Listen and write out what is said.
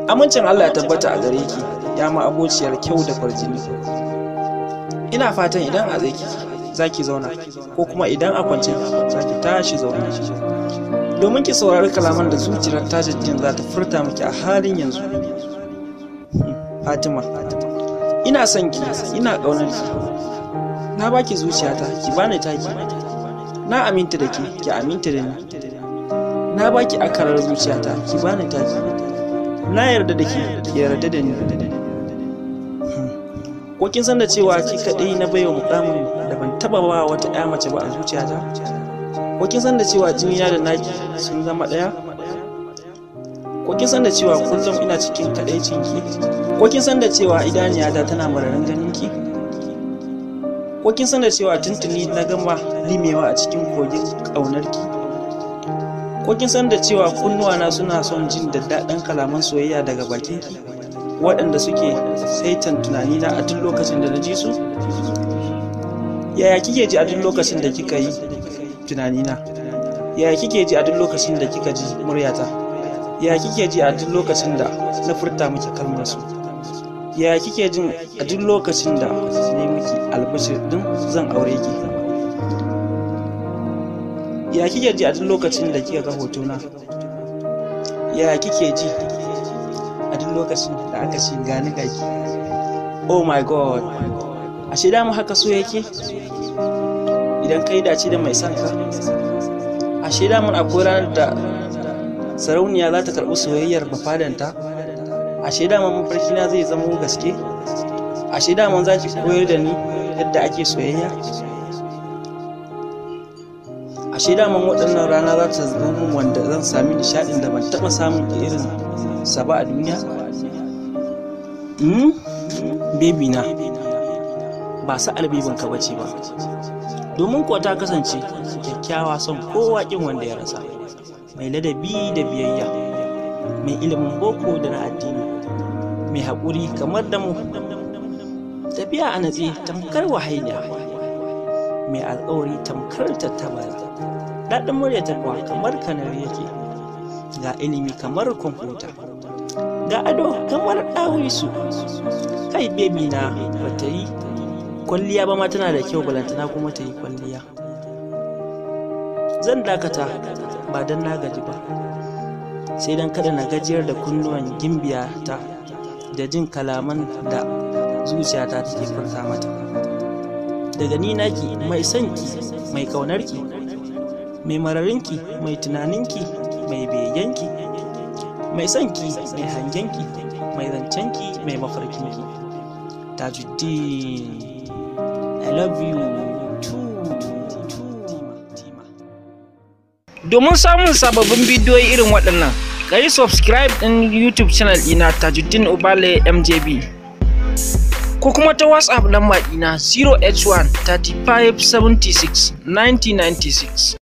Amincin Allah ya tabbata a gare ki, ya ma abociyar kyau da kwarjini. Ina fatan idan a tsaye za ki zauna, ko kuma idan a kwance za ki tashi zaune, domin ki saurari kalaman da zuciyar Tajuddin za ta furta miki a halin yanzu. Fatima, ina son ki, ina ƙaunar ki. Na baki zuciyata, ki bani taki. Na aminta da ke, ki aminta da ni. Na baki akalar zuciyata, ki bani taki. Na yarda da ke, ki yarda da ni. Ko kin san da cewa ki kaɗai na baiwa muƙamin da ban taɓa ba wata ƴa mace ba a zuciyata? Ko kin san da cewa jinina da naki sun zama ɗaya? Ko kin san da cewa kullum ina cikin kaɗaicin ki? Ko kin san da cewa idaniyata tana mararin ganin ki? Ko kin san da cewa tuntuni na gama limewa a cikin kogin ƙaunar ki? Ko kin san da cewa kunnuwana suna son jin daddaɗan kalaman soyayya daga bakin ki, waɗanda suke saitan tunanina a duk lokacin da na ji su? Yaya kike ji a duk lokacin da kika yi tunanina? Yaya kike ji a duk lokacin da kika ji muryata? Yaya kike ji a duk lokacin da na furta miki kalmar su? Yaya kike jin a duk lokacin da na yi miki albishir din zan aure ki? Yaya kike ji a duk lokacin da kika ga hotona? Yaya kike ji a duk lokacin da aka ce gani gaki? Oh my God, ashe dama haka so yake? Idan kai dace da mai son ka, ashe daman akwai ranar da sarauniya za ta karɓi soyayyar bafadanta? Ashe daman mafarkina zai zamo gaske? Ashe daman za ki koyar da ni yadda ake soyayya? Ashe daman waɗannan rana za ta zo min wanda zan sami nishaɗin da ban taɓa samun irin sa ba a duniya? Baby na ba sa'ar bibin ka bace ba, domin kuwa ta kasance kyakkyawa, son kowa kin wanda ya rasa, mai ladabi da biyayya, mai ilimin boko da na addini, mai haƙuri kamar da mu, tafiya a natse tamkar wahainiya, mai alƙawari tamkar tattabara, daɗin murya ta kuwa kamar kanari yake, ga ilimi kamar kwamfuta, ga ado kamar ɗawisu. Kai, baby na ba ta yi kwalliya ba ma tana da kyau, balantana kuma ta yi kwalliya. Zan dakata, ba don na gaji ba, sai don kada na gajiyar da kunnuwan gimbiya ta da jin kalaman da zuciyata take furta mata. Daga ni naki, mai son ki, mai ƙaunarki, mai mararinki, mai tunaninki, mai begenki, mai son ki, mai hangenki, mai zancenki, mai mafarkinki, Tajuddin. I love you too. Domin samun sababbin bidiyoyi irin waɗannan, ka yi subscribe ɗin YouTube channel ɗina, Tajuddin Ubale MJB. Ko kuma ta WhatsApp lamba ɗina 0h1 35 76 9096.